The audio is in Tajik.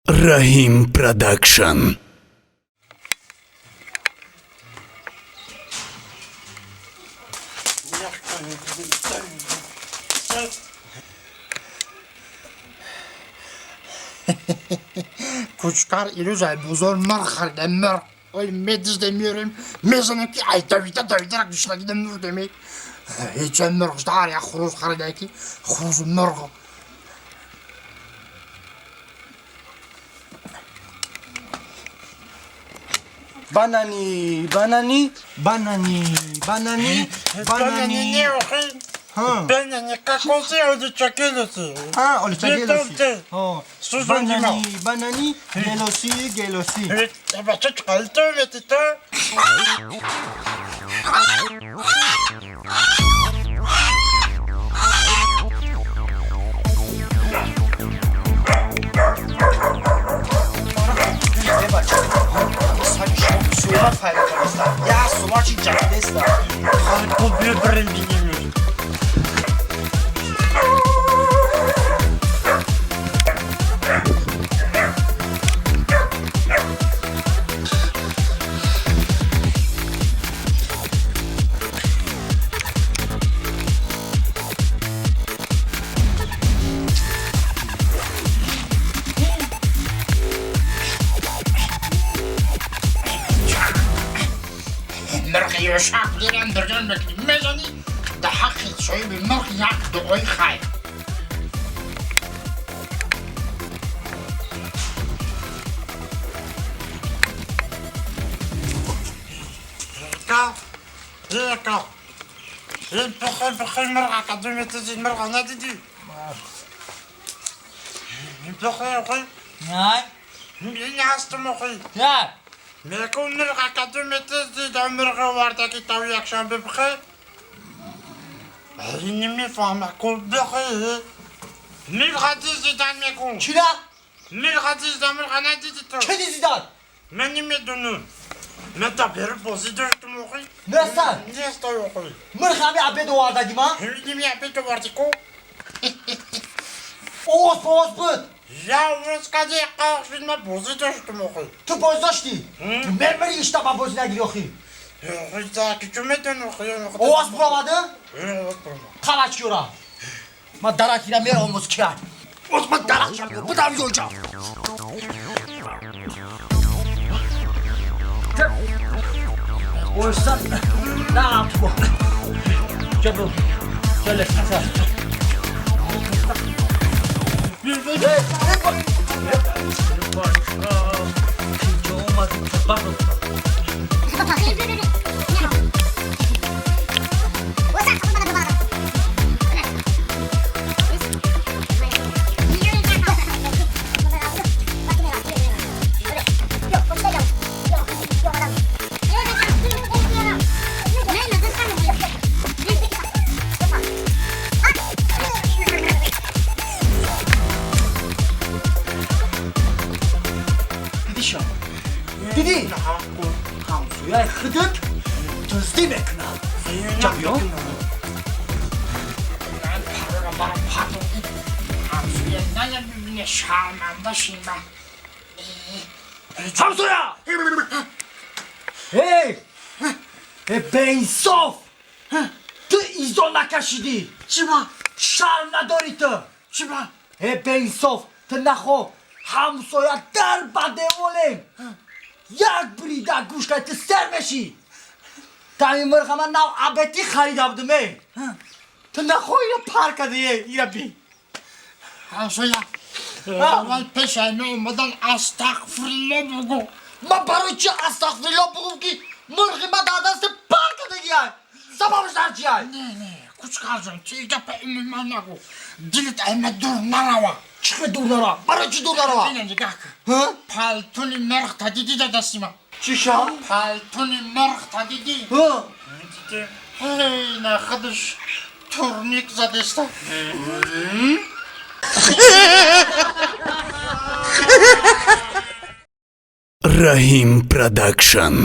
Раҳим Продакшн. Кучкар ирӯз ай бозор мурғ харида, мурғ. Ой, медиздем, меорем, мезанем, ки ай давида давида гушнагида мурдем. Ҳеча мурғ дар як хурӯз харида, ки хурӯзу мурғ. Банани, банани, банани, банани, банани не, охи. Банани кокоси, олучакелоси. А, олучакелоси. Банани, банани, гелоси, гелоси. Бача, чиқалто метито. Я сумачи ҷакдеста. Биё, бирем, бинем. Мирғи ёшак дирам дирган мекунӣ, мезанӣ да ҳаққи соҳиби мирғ як дуои хайр. Ека, бихел, бихел, мирға кадуметизи, мирға надидӣ? Бихел, охи. Ин ҳастум, охи. Мекун, мирға кадуметизи, да мирға овардаки тави якшанбе, бихел. Намефаҳма ку, бихел. Мирға дизидан мекун. Чира? Мирға дизидан, мирға надиди ту? Чӣ дизидан? Ман намедонам. Ман та беру бозӣ доштум, охи. Нестан? Нестай, охи. Мирғ ҳами абед овардаги ма? Ними абед оварди ку. Овоз повоз буд? Я овоз кади, қақ шуд, ман бозӣ доштум, охи. Ту бозӣ доштӣ? Мемири, ишта ба бозӣ нагири, охи. Ки чӯ медонам, охи. Овоз буромаду? Овоз буромад. Қалачкиёра. Ман даракира меравам, оз кия. Оз ман даракша будам ёҷа. Ойсан наамтбо. Ҷабу. Ҷалес. Инҷо омад, бахт. Дидӣ? Ҳамсояи худат дуздӣ мекунад. Ҷабиё? Шарманда шима. Ҳамсоя! Эй! Э, беинсоф! Ту изо накашидӣ! Чиба? Шарм надорӣ ту! Чиба? Э, беинсоф! Ту нахо ҳамсоя дар ба деволем! Як бирида гӯш кардӣ, ту сер мешӣ! Тами мирға ман нав абетӣ харида будум, э! Ту нахо ира пар кардӣ, э, ира би! Ҳамсоя, аввал пешаи ме омадан астағфирулло бугӯ. Ман барои чи астағфирулло бугӯм, ки мирғи ма дар дасти пар кардагиай? Сабабаш дар чиай? Не, не, кучкарҷон, чи гапа умуман нагӯ, дилат айма дур нарава. Чӣ хел дур нарава? Барои чӣ дур нарава? Ина нигоҳ кун, палтуни мирғ та дидӣ дар дасти ман? Чӣ ша? Палтуни мирғ та дидӣ? Ҳей, на худаш турник задеста. Раҳим Продакшн.